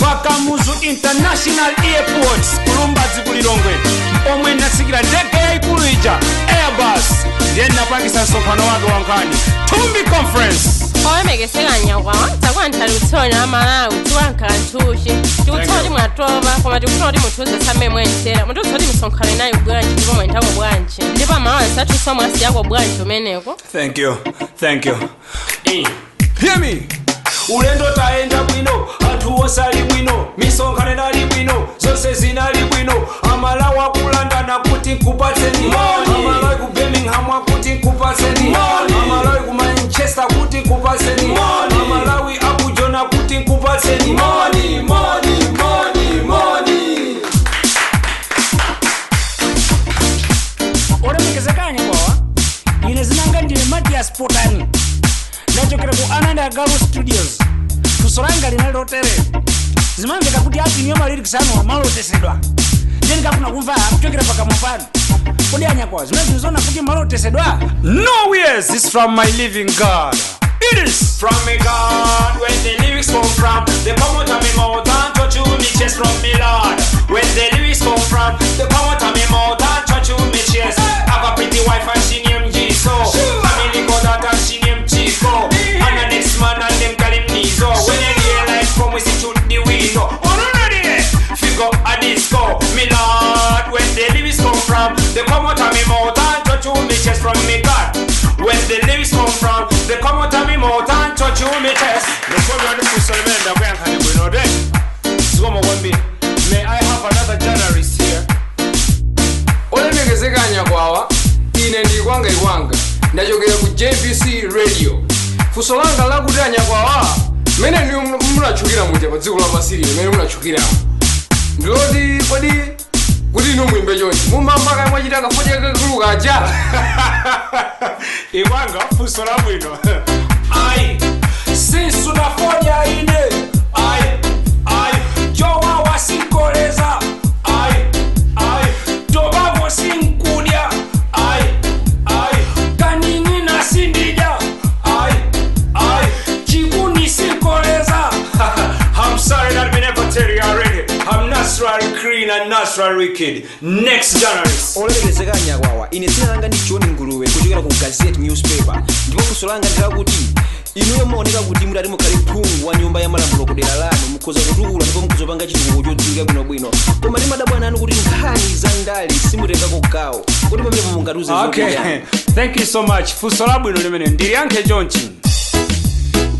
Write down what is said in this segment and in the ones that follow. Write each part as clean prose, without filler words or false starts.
Pa Kamuzu International Airport ku Lumbadzi ku Lilongwe, omwe natsikira ndege yayikulu ija, Airbus, ndiye ndinapangisa msonkhano wake wankhani, Thumbi Conference. Olemekezeka Nyakwawa, takulandirani kutsona Malawi tiwankhala nthuchi. Tikutsowa kuti mwatopa, koma tikufuna kuti muthuze samene mwayendera. Mutiuze kuti misonkhano inayi bwanji ndipo mwayendako bwanji, ndipo amawa nsathuso mwasiyako bwanji umeneko? Thank you, thank you. Hear me. Ulendo taenda bwino, anthu onse ali bwino, misonkhano inali bwino, zonse zinali bwino. Amalawi akulandana kuti nkupatseni moni, Amalawi ku Birmingham akuti nkupatseni moni, Amalawi ku Manchester kuti nkupatseni moni, Amalawi akujona kuti nkupatseni moni, moni, moni, moni. Olemekezeka Nyakwawa, ine zinanga ndine Matias Potani, ndachokera ku Ananda Galu Studios. Funso langa linali lotere: zimamveka kuti ati ma lyrics anu amalotesedwa, ndiye ndikafuna kumva kuchokera pakamwa panu. Kodi Anyakwawa, zimene zinaona kuti malotesedwa? No, yes, it's from my living God. It is from me God. When the lyrics come from, they come out of me mouth and touch you me chest. From me Lord. When the lyrics come from, they come out of me mouth and touch you me chest. Have a pretty wife and she named Jiso. Family got that and she named Chico. And the next man and them call him Nizo. When the daylight come, we see through the window. Oh, no, ready? Figure a disco. Me Lord, when the lyrics come from, they come out of me mouth and touch you me chest. From me God. When the lyrics come from, they come out of me mouth and touch you me chest. Ndifunso limene ndakuyankhani bwino de. Zikomo kwambiri. May I have another journalist here? Olemekezeka Nyakwawa, ine ndi Kwanga Ikwanga, ndachokera ku JBC Radio. Funso langa lakuti, Anyakwawa, mmene ndi munatchukira muja pa dziko lapansi lino, mmene munatchukiramo, ndiloti kodi kuti inu muimbe chonchi mumamba kaya mwachita kafodya kakulu kaja? Ikwanga, funso labwino. Ayi, sinsunafonya ine. Ayi, ayi, chowawa sinkoleza. Ayi, ayi, tobacco sinkudya. Ayi, ayi, kaninina sindidya. Ayi, ayi, chikuni sinkoleza. I'm sorry that we never tell you already. I'm naturally clean and naturally wicked. Next journalist. Olemekezeka Nyakwawa, ine dzina langa ndi John Nguluwe kuchokera ku Gazette newspaper, ndipo funso langa ndilakuti inuyo mumaoneka kuti mutati mukhale phungu wa nyumba ya malamulo kudera lanu mukhoza kutukula ndipo mukhoza kupanga chitukuko chodziwika bwinobwino, koma ndimadabwa nanu kuti nkhani za ndale simutengako gawo. Kodi pamenepo mungatiuze zoti Okay, thank you so much. Funso labwino limene ndiliyankhe chonchi.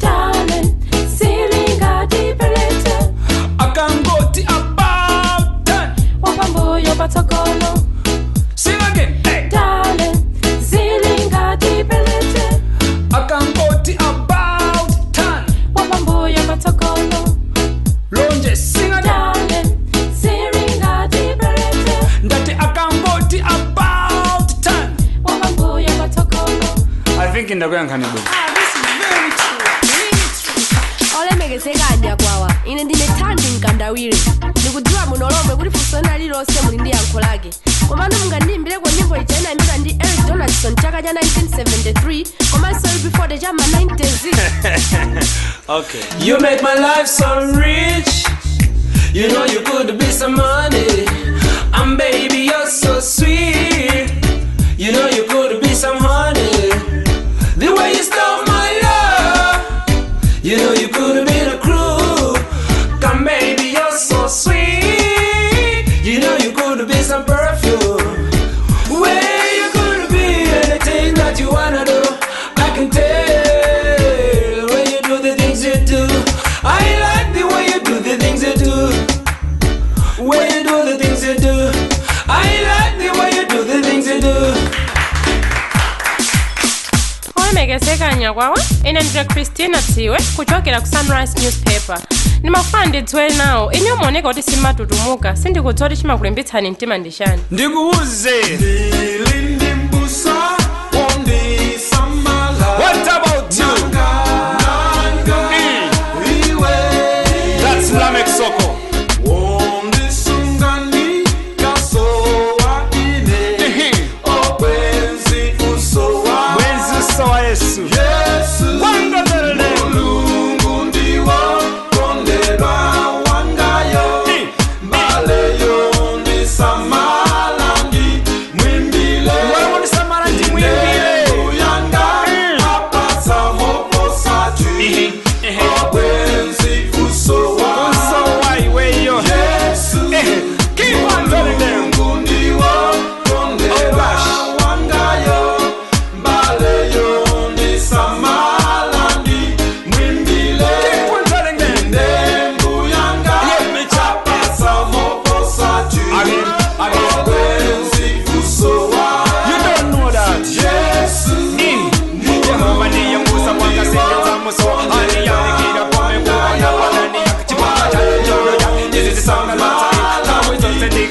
Darling, silingatipelete. Akangoti about done. Wapambuyo patsogolo. Sing again, hey. Darling, silingatipelete. Akangoti about turn. Wapambuyo patsogolo. Lonje, sing again. Darling, silingatipelete. Ndati akangoti about turn. Wapambuyo patsogolo. I think ndakuyankhani bwino. Ah, this is very true, really true. Olemekezeka Anyakwawa, ine ndine Thandi Mkandawire. Ndikudziwa muno lomwe kuti funso lina lililonse muli ndi yankho lake, komano mungandiyimbireko nyimbo ija inayimbidwa ndi Eric Donaldson chaka cha 1973 komanso UB40 cha ma 90s? Okay. You make my life so rich. You know you could be some money. And baby, you're so sweet. You know you could be some honey. The way you stole my love. You know you could be the crew. Come, baby, you're so sweet. You know you could be some perfume. Where you could be anything that you wanna do. I can tell when you do the things you do. I like the way you do the things you do. When you do the things you do. I like the way you do the things you do. Olemekezeka Nyakwawa, ine ndine Christina Tsiwe kuchokera ku Sunrise newspaper. Ndimafuna ndidziwe nawo, ine muoneka kuti simatutumuka, sindikudziwa kuti chimakulimbitsani mtima ndi chani? Ndikuuze. What about you? That's Lamek Soko. Bwenzi usowa Yesu. Wanga terere.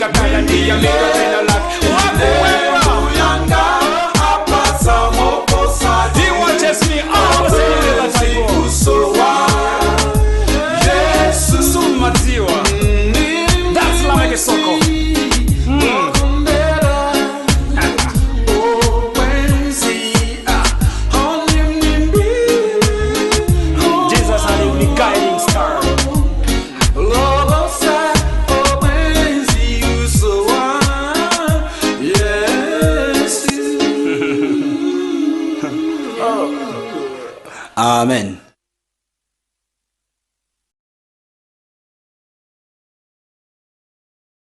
Ndikakhala ndiyamika dzina lake. Wakumwamba. He watches me all the way that I go. Sumadziwa. That's Lameke Soko. Jesus ali the guiding star. Amen.